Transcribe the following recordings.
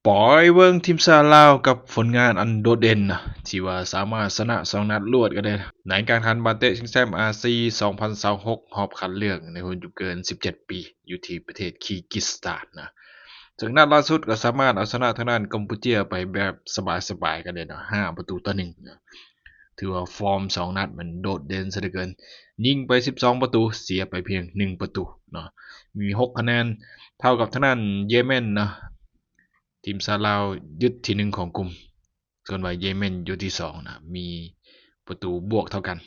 ປອຍເບິ່ງທີມຊາດລາວກັບຜົນງານອັນໂດດເດັ່ນນະ ທີ່ວ່າສາມາດຊະນະສອງນັດລວດກໍໄດ້ ໃນການແຂ່ງຂັນບານເຕະຊິງແຊ້ມອາຊີ ສອງພັນຊາວຫົກ ຮອບຄັດເລືອກໃນຮຸ່ນອາຍຸບໍ່ເກີນສິບເຈັດປີ ຢູ່ທີ່ປະເທດຄີກິສຖານນະ. ເຊິ່ງນັດລ່າສຸດກໍສາມາດເອົາຊະນະທາງດ້ານກຳປູເຈຍໄປແບບສະບາຍໆ ກໍໄດ້ເນາະ ຫ້າປະຕູຕໍ່ໜຶ່ງນະ. ຖືວ່າຟອມສອງນັດມັນໂດດເດັ່ນຊະເຫຼືອເກີນ, ຍິງໄປສິບສອງປະຕູ ເສຍໄປພຽງໜຶ່ງປະຕູເນາະ, ມີຫົກຄະແນນ ເທົ່າກັບທາງດ້ານເຢເມັນເນາະ. ທີມຊາດລາວຍຶດທີໜຶ່ງຂອງກຸ່ມ, ສ່ວນວ່າເຢເມັນຢູ່ທີສອງນະ ມີປະຕູບວກເທົ່າກັນ.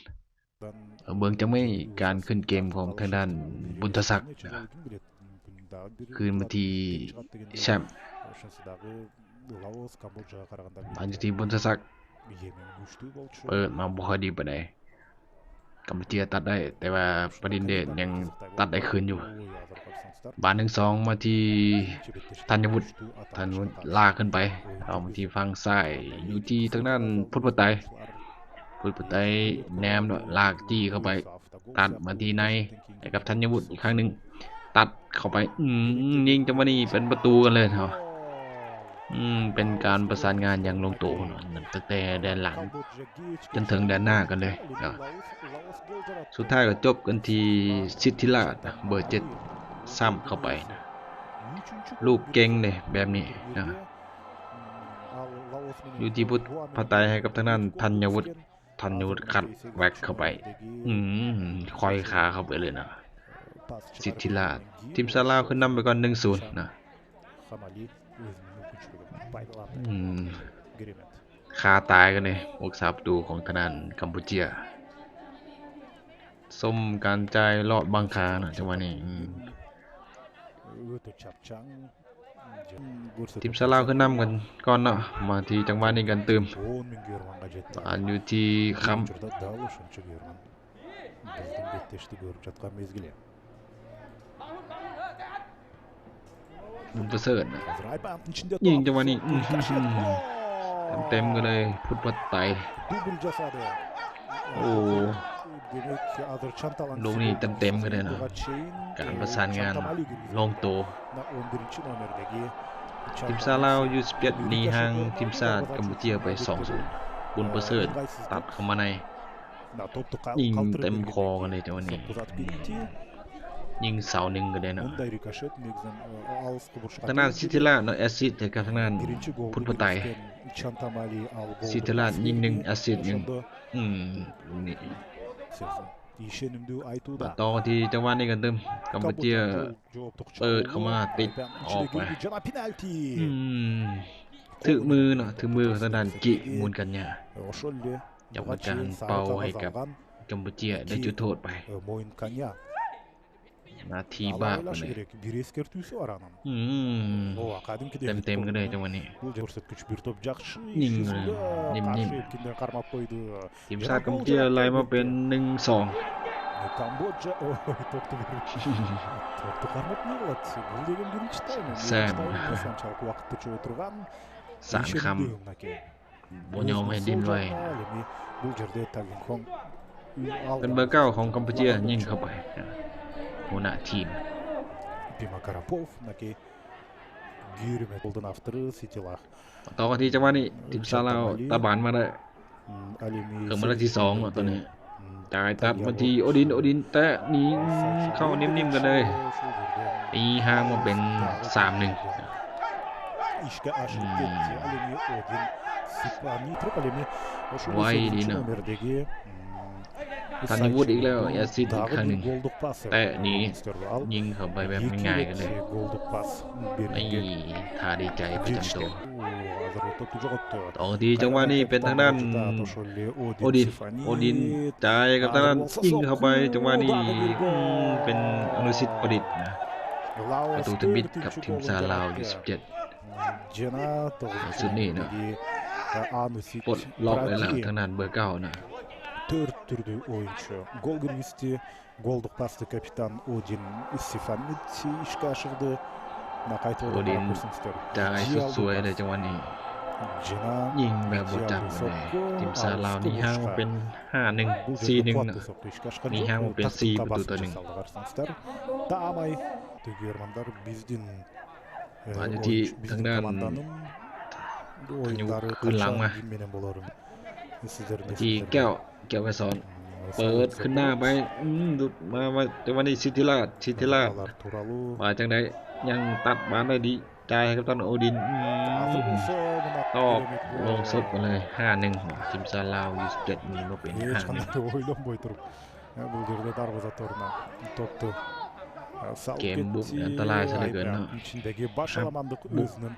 ເບິ່ງຈັກໄມ້ການຂຶ້ນເກມຂອງທາງດ້ານບຸນທະສັກນະ. ຄືນມາທີ່ແຊມ ມາຢູ່ທີ່ບຸນທະສັກ ເປີດມາບໍ່ຄ່ອຍດີປານໃດ. ກຳປູເຈຍຕັດໄດ້ ແຕ່ວ່າປະດິນເດດຍັງຕັດໄດ້ຄືນຢູ່. ບານໜຶ່ງສອງ ມາທີ່ທັນຍະວຸດ, ທັນຍະວຸດລາກຂຶ້ນໄປ ເອົາມາທີ່ຝັ່ງຊ້າຍ ຢູ່ທີ່ທາງດ້ານພຸດພະໄຕ. ພຸດພະໄຕແນມເນາະ ລາກຈີ້ເຂົ້າໄປ ຕັດມາທີ່ໃນ ໃຫ້ກັບທັນຍະວຸດອີກຄັ້ງໜຶ່ງ ຕັດເຂົ້າໄປ ອືມ ຍິງຈັງຫວະນີ້ເປັນປະຕູກັນເລີຍເນາະ. ອືມ ເປັນການປະສານງານຢ່າງລົງໂຕເນາະ ຕັ້ງແຕ່ແດນຫຼັງຈົນເຖິງແດນໜ້າກັນເລີຍເນາະ. ສຸດທ້າຍກໍຈົບກັນທີ່ສິດທິລາດ ເບີເຈັດ ຊ້ຳເຂົ້າໄປນະ. ລູກເກັ່ງເດ້ແບບນີ້ນະ. ຢູ່ທີ່ພຸດພະໄຕໃຫ້ກັບທາງດ້ານທັນຍະວຸດ. ທັນຍະວຸດຄັດແວັກເຂົ້າໄປ ອືມ ຂ້ອຍຄາເຂົ້າໄປເລີຍນະ ສິດທິລາດ. ທີມຊາດລາວຂຶ້ນນຳໄປກ່ອນ ໜຶ່ງສູນ ນະ. ອືມ ຄາຕາຍກັນເດ້ ຜູ້ຮັກສາປະຕູຂອງທາງດ້ານກຳປູເຈຍ. ຊົມການຈ່າຍລອດບັງຄານະ ຈັງຫວະນີ້ ອືມ. ທີມຊາດລາວຂຶ້ນນຳກັນກ່ອນເນາະ ມາທີ່ຈັງຫວະນີ້ກັນຕື່ມ ບານຢູ່ທີ່ຄຳ ບຸນປະເສີດນະ ຍິງຈັງຫວະນີ້ ອືມ ເຕັມໆກັນເລີຍ ພຸດພະໄຕ. ໂອ້ ລູກນີ້ເຕັມໆກັນເລີຍເນາະ ການປະສານງານລົງໂຕ. ທີມຊາດລາວຢູສິບເຈັດ ໜີຫ່າງທີມຊາດກຳປູເຈຍໄປ ສອງສູນ. ບຸນປະເສີດຕັດເຂົ້າມາໃນ ຍິງເຕັມຄໍກັນເລີຍຈັງຫວະນີ້ ຍິງເສົາໜຶ່ງກໍໄດ້ເນາະ. ທາງດ້ານສິດທິລາດເນາະ ແອັດຊິດໃຫ້ກັບທາງດ້ານພຸດພະໄຕ. ສິດທິລາດຍິງໜຶ່ງ ແອັດຊິດໜຶ່ງ ອືມ ນີ້ ມາຕໍ່ທີ່ຈັງຫວະນີ້ກັນຕື່ມ ກຳປູເຈຍເປີດເຂົ້າມາ ຕິດອອກໄປ ອືມ ຖືກມືເນາະ ຖືກມືຂອງທາງດ້ານກິ ມູນກັນຍາ. ກຳມະການເປົ່າໃຫ້ກັບກຳປູເຈຍໄດ້ຈຸດໂທດໄປ ນາທີບາບປານໃດ. ອືມ ເຕັມໆກັນເລີຍຈັງຫວະນີ້ ຍິງເລີຍ ນິ້ມໆ. ທີມຊາດກຳປູເຈຍໄລ່ມາເປັນ ໜຶ່ງສອງ ແຊມ ສານຄຳ ບໍ່ຍອມໃຫ້ດິ້ນໄຫວ ເປັນເບີເກົ້າຂອງກຳປູເຈຍ ຍິງເຂົ້າໄປ ຫົວໜ້າທີມ. ຕໍ່ກັນທີ່ຈັງຫວະນີ້ ທີມຊາດລາວຕາບານມາໄດ້ ເຂົ້າມາໄດ້ທີສອງເນາະ ຕອນນີ້ ຈ່າຍຕັດມາທີ່ໂອດິນ ໂອດິນແຕະໜີເຂົ້າ ນິ້ມໆກັນເລີຍ ຕີຫ່າງມາເປັນ ສາມໜຶ່ງ. ອືມ ໄວດີເນາະ ທັນຍະວຸດອີກແລ້ວ ແອັດຊິດອີກຄັ້ງໜຶ່ງ ແຕະໜີ ຍິງເຂົ້າໄປແບບງ່າຍໆກັນເລີຍ ນີ້ ທ່າດີໃຈປະຈຳໂຕ. ຕໍ່ທີ່ຈັງຫວະນີ້ເປັນທາງດ້ານໂອດິນ ໂອດິນຈ່າຍກັບທາງດ້ານ ຍິງເຂົ້າໄປ ຈັງຫວະນີ້ ອືມ ເປັນອະນຸສິດ ປະດິດນະ ປະຕູທຳອິດກັບທີມຊາດລາວ ຢູສິບເຈັດ ໃນຊຸດນີ້ເນາະ ປົດລັອກໄດ້ແລ້ວ ທາງດ້ານເບີເກົ້ານະ. Golduq pastı kapitan Odin Sifanet işge aşırdı. ໂອດິນຈ່າຍສຸດສວຍເລີຍຈັງຫວະນີ້ ຍິງແບບບໍ່ຈັບເລີຍ. ທີມຊາດລາວໜີຫ່າງມາເປັນ ຫ້າໜຶ່ງ ສີ່ໜຶ່ງ ໜີຫ່າງມາເປັນ ສີ່ປະຕູຕໍ່ໜຶ່ງ. ມາຢູ່ທີ່ທາງດ້ານ Odin ໂອ້ຍ ຄືນຫຼັງມາ ມາທີ່ແກ້ວ ແກ້ວໄກສອນ ເປີດຂຶ້ນໜ້າໄປ ອືມ ຫຼຸດມາ ມາ ຈັງຫວະນີ້ ສິດທິລາດ ສິດທິລາດ ມາຈັ່ງໃດ ຍັງຕັດບານໄດ້ດີ ຈ່າຍໃຫ້ກັບຕັນໂອດິນ ອືມ ຕອກລົງສົບກັນເລີຍ ຫ້າໜຶ່ງ ທີມຊາວລາວ ຢູສິບເຈັດ ມີມາເປັນ ຫ້າໜຶ່ງ Бул жерде дарваза торунан топты сал кетти. ເກມບຸກອັນຕະລາຍຊະເຫຼືອເກີນເນາະ Аймактын ичиндеги баш аламандыкъ оьзюнюн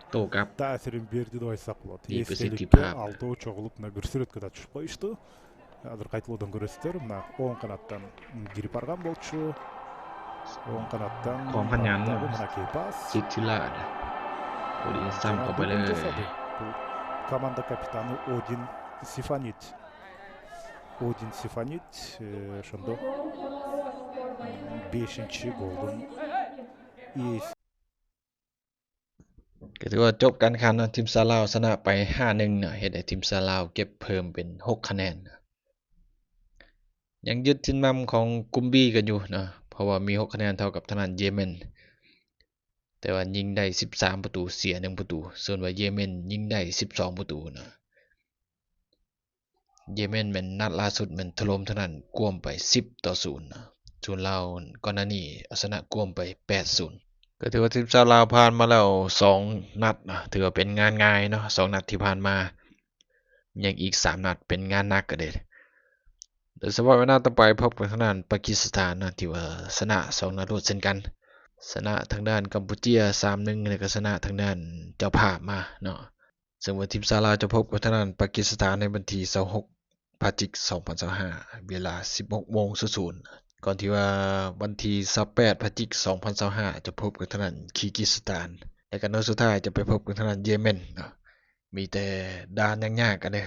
таъсирин берди деп айтсакъ болот. Эскеликке алтоо чогъулуп, мына бир сүрөткө да түшүп коюшту. Азыр кайталоодон көрөсүздөр. Мына онг канаттан кирип барган болчу. Онг канаттан Комган Янны дагы мынакей пас. Ситилар. Один сам кабале. Бул команда капитаны Один Сифанит. Один Сифанит, э, ошондо бешинчи голдун ээси. ກໍຖືວ່າຈົບການແຂ່ງຂັນເນາະ ທີມຊາວລາວຊະນະໄປ ຫ້າໜຶ່ງ ເນາະ ເຮັດໃຫ້ທີມຊາວລາວເກັບເພີ່ມເປັນ ຫົກຄະແນນ ຍັງຍຶດຖິ່ນນຳຂອງກຸ່ມ B ກັນຢູ່ເນາະ ເພາະວ່າມີ ຫົກຄະແນນເທົ່າກັບທາງດ້ານເຢເມນ ແຕ່ວ່າຍິງໄດ້ ສິບສາມ ປະຕູ ເສຍ ໜຶ່ງ ປະຕູ ສ່ວນວ່າເຢເມນຍິງໄດ້ ສິບສອງ ປະຕູເນາະ. ເຢເມນແມ່ນນັດລ່າສຸດແມ່ນຖະຫຼົ່ມທາງດ້ານກວມໄປ ສິບຕໍ່ສູນ ເນາະ ສ່ວນລາວກ່ອນໜ້ານີ້ເອົາຊະນະກວມໄປ ແປດສູນ ກໍຖືວ່າທີມຊາວລາວຜ່ານມາແລ້ວ ສອງນັດເນາະ ຖືວ່າເປັນງານງ່າຍເນາະ ສອງນັດທີ່ຜ່ານມາ ຍັງອີກ ສາມນັດເປັນງານໜັກກັນເດ້ ໂດຍສະເພາະໃນນັດຕໍ່ໄປພົບກັບທາງດ້ານປາກີສະຖານເນາະ ທີ່ວ່າຊະນະ ສອງນັດລວດເຊັ່ນກັນ ຊະນະທາງດ້ານກຳປູເຈຍ ສາມໜຶ່ງ ແລ້ວກໍຊະນະທາງດ້ານເຈົ້າພາບມາເນາະ. ເຊິ່ງວ່າທີມຊາວລາວຈະພົບກັບທາງດ້ານປາກີສະຖານໃນວັນທີ ຊາວຫົກ ພະຈິກ ສອງພັນຊາວຫ້າ ເວລາ ສິບຫົກໂມງສູນສູນ ກ່ອນທີ່ວ່າວັນທີ ຊາວແປດ ພະຈິກ ສອງພັນຊາວຫ້າ ຈະພົບກັບທາງດ້ານຄີກິສະຖານ ແລະກໍນັດສຸດທ້າຍຈະໄປພົບກັບທາງດ້ານເຢເມນເນາະ ມີແຕ່ດ່ານຍາກໆກັນເດ້.